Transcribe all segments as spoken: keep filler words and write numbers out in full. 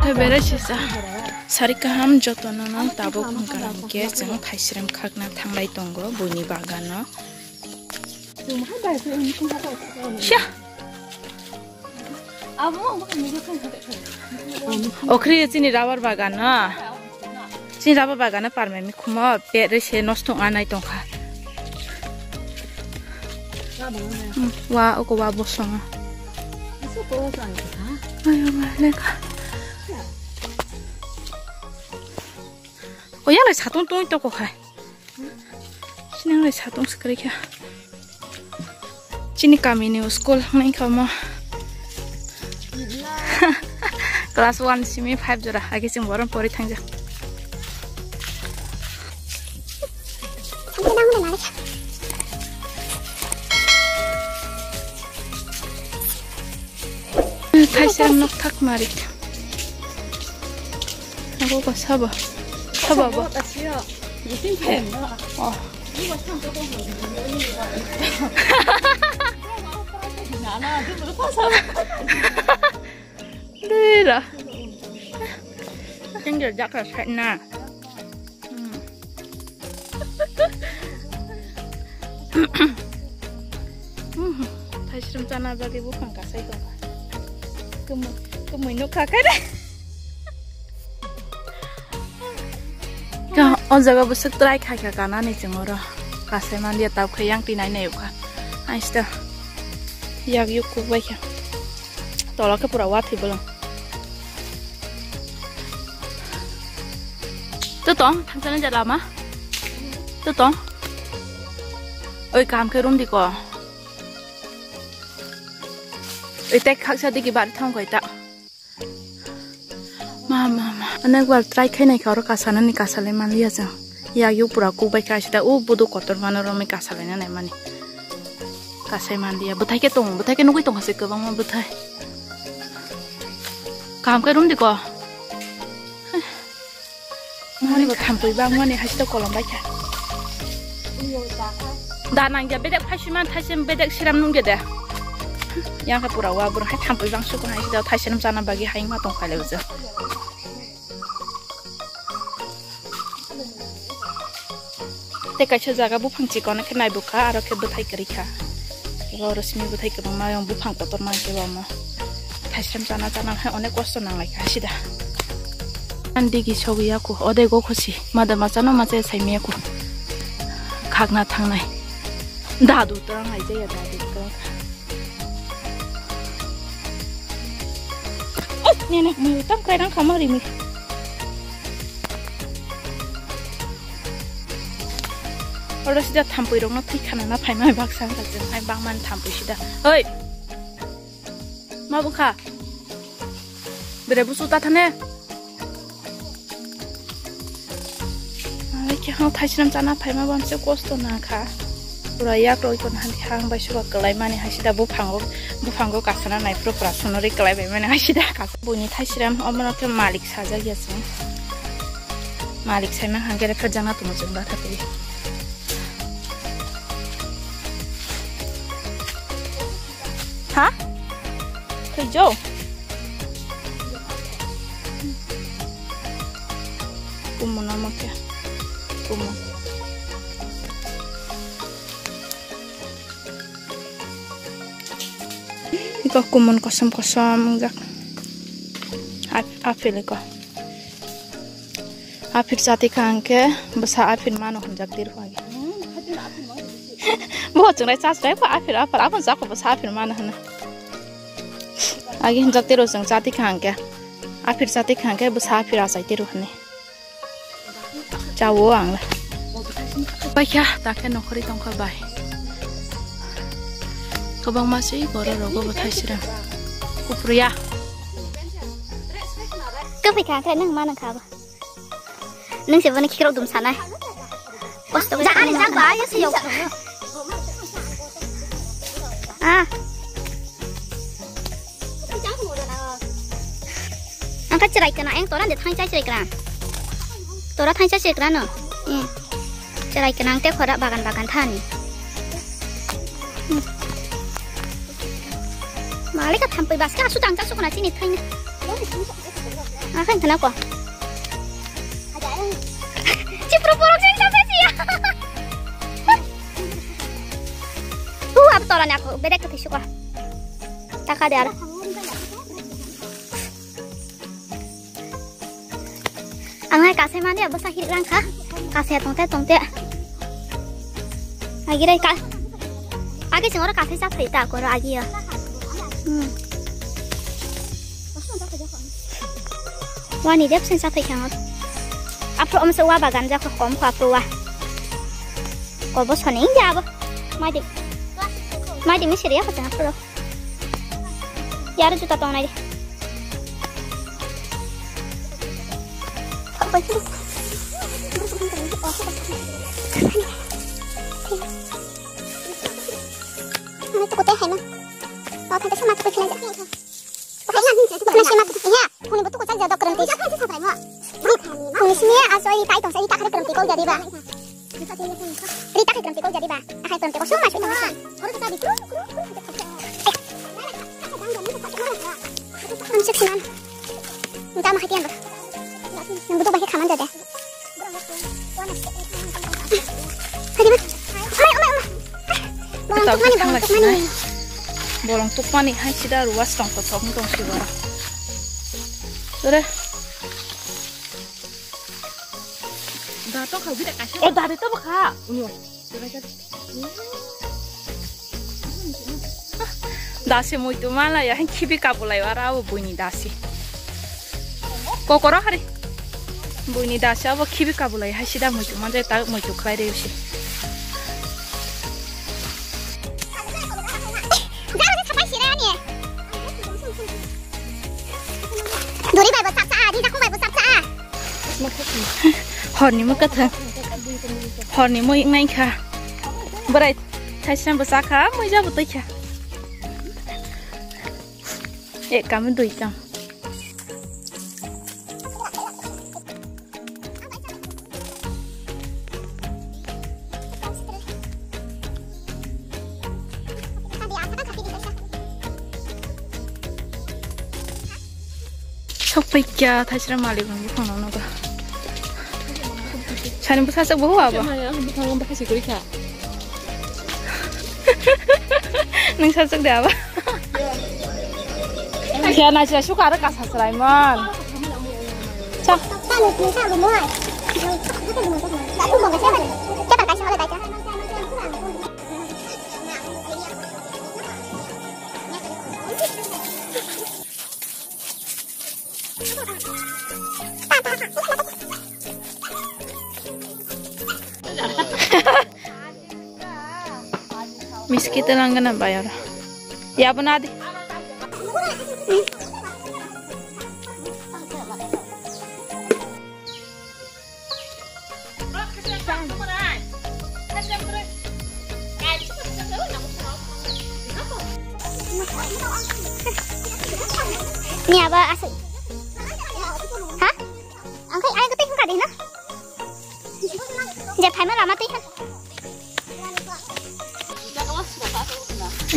Berai sisa. Sari kaham jotono no tabuk wngkha hwnkhe chwng thaisrem khakna thanglai tongo buini bagano. Sha. Okhri chini rubber bagan no. Chini rubber bagan no parmai mikhumo pet rwi se nosto wngnai tongkha. Hmm, wa oko wa bosongo. Ayo ma lekha. Oyalai satung tong toko khai. Sinanglai satung swkrai kha. Chini kamini school hwnwi kha omo. Class one simi five jora age chwng borom pori thangjak. Thaisem nok thak marik. Abo ba sabo. Sabo abo. Oh. Dira. Tinggal jakra saina. Hmm. Hmm. Thaisrem chana bagwi buphang kasai tongkha. Kwmwi, kwmwi nukha khe de. Ka, o jaga bwswk try khai kha kanani chwng oro. Kasai manliya tabuk khe yang tinai nai ukha. Aista. Yak yuk kuk bai kha. Tola khe pura watwi bolong. To tong, thangchani ja lama. To tong. Oi, kaham khe rum di ko. Oi, tek khaksa digi bari thang koi ta. Ma, ma, ma. Onek bar try khai nai kha oro kasanani kasalai manliya chwng. Yak yuk pura kuk bai kha sida. O budu kotor mano romwi kasalai na nai mani. Kasai manliya. Bwthai khe tongo. Bwthai khe nugwi tongkha se kwbangma bwthai. Kaham khe rum di ko. Mani bo thampui bangmani haste kolom bai kha. Da nang ja bedek phai sima thaisem bedek siram nung de. Yang khe pura wa bwrwi hai thampui bang suko hai da thaisem chana bagwi hai ma tong kha le bwsa. Tei kaisa jaga buphang chikon khe nai bukha, aro khe bwthai kwrwi kha. Oro simi bwthai kwbangma, ayang buphang kotorma khe omo. Thaisrem chana chana khe onek kosto nang lai kha sida. Ani digi sogwi yaku, ode go khusi. Mada machano macha sai miyaku. Khakna thangnai. Dadu twrang lai jaya dadu twrang. Oi, ne, ne, mui tam kai rang khama rimi. Oro sida thampui rokno thik khana na phaima baksa wngkha chwng hai bangmani thampui sida. Oi. Ma bukha. Bere busu ta thane. Ai khe hang thaisram chana phaima bamse kosto na kha. Pura yak roi kon han hang bai suka kwlai mani hai sida buphango, buphango kasana nai pura pura sono ri kwlai bai mani hai sida kasa. Buini thaisram omono khe malik sajak ya chwng. Malik saimang hangkhe refer jana tumo chwng batha twi. Ha? Thaijo? Kumun omo khe. Kumun. Iko kumun kosom kosom wngjak. Ap-, apple iko. Aphir chati kha hwnkhe bwsa aphir mano hwnjak diri hwnwi. Bo chwngrai chachrai kho aphir aphar abo jako bwsa aphir mano hwnwi. Agi hwnjak tiro chwng chati kha hwnkhe. Aphir chati kha hwnkhe bwsa aphir achai tiro hwnwi. Chawo ang le. Paikha ta khe nokhorwi tongkha bai. Kwbangma se borok rogo bo thaisira. Kupriya. Kwphi kha khe nang ma nang kha ba. Nung se boni khikrok dum sanai. Kosto ja ani jak ba ya se yok. Ah. Ang ka cherai kana eng tora de thang chai cherai kana. Tora thang chai cherai kana no. Eh. Cherai kana ang te khora bagan bagan thani. Hmm. Malik ka thampui bas ka asu tang chasuk na chini thaina. Akan kena ko. Cipro porok sing sasa sia. Uh, apa toran aku bedek ke tisu ko. Taka de ara. Ang hai kasai mani abo sakhi lang kha. Kasai tongte tongte. Agi rai ka. Agi sing ora kasai sa thai ta ko agi ya. Hmm. Wani dep sing sa thai kha. Apro om se wa bagan ja ko kom ko apro wa. Ko bo soning ja abo. Mai de. Mai de mi siri ya ko apro. Yar juta tong nai de. Ano to kote hai ma. Ba phai sama to phai ja. Phai sama to. Ya, kuni butu ko chak ja dok kranti. Kuni sini asoi tai tong sai ta khare kranti ko jadi ba. Rita khai kram tiko jadi ba. Akhai kram tiko suma sui tong. Ang sik sinan. Engka ma hatian ba. Yang butuh banyak kaman jadi. Hadi ba. Mai mai mai. Bolong tukmani bolong tukmani. Bolong tukmani hai sida ruas tong to tong tong si ba. Sore. Da to kha bida kaisa. O da de to bokha. Uni. Dasi muitu mala ya khibi kabulai wara o buini dasi. Kokoro hari. Buini dasi abo khibi kabulai hai sida muitu manja ta muitu khlai re usi. Duri bai bo sapsa, di jakung bai bo sapsa. Horni mo kathang. Horni mo iknai kha. Borai thaisam bo sakha, moi jabo twi kha. Ek kam dui kam. Sok paikya thaisra malik nang bwkhang nang nogo. Sani bwsa sok bo huwa bo. Bwkhang bwkha sikuri kha. Nang sa sok de aba. Kya na cha sukar ka sa srai man. Cha. Miski telanggana bayar. Ya, benar di. Ni aba asuk. Ha? Angkai ai ketik ka dina. Je phaima lama twi ha.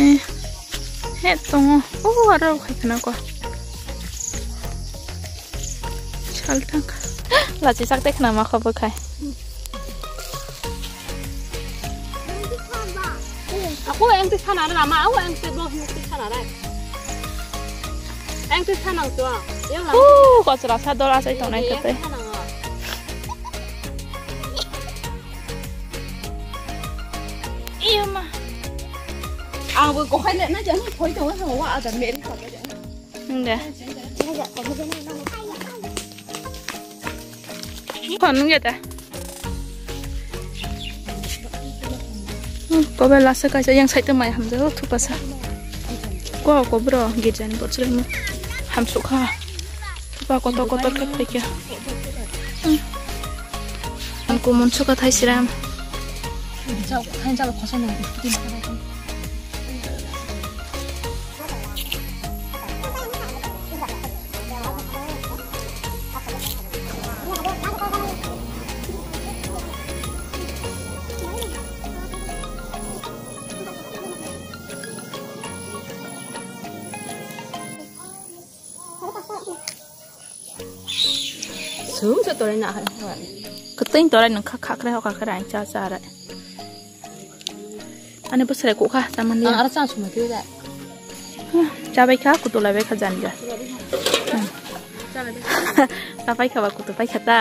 Eh, he tongo. Oh, aro khai khna ko. Salthang. Lachi sak te khna ma kho bo khai. Aku yang ti sana na ma, aku yang ti blog yang ti sana na. Yang ti sana tu. Yang lama. Uh, ko chra sa dol asai tongnai kete. Iya ma. Ang bo kokhai le na jani khoi to wa wa ada meri ko. Nde. Kon nge ta. Hmm, kobe lasa kaisa yang side mai hamjao thupasa. Ko ko bro girjani bor chwrai mo. Hamsukha. Thupa kotor kotor khe phaikha. Hmm. Ang kumon suka thai siram. Sung se torai na hai. Keting torai nang kha khakre ho khakre ang cha cha rai. Ani bwswrai kukha chamani. Ang aro chang sumai twi da. Chabai kha, kutu labai kha janja. Chabai kha ba kutu pai kha ta.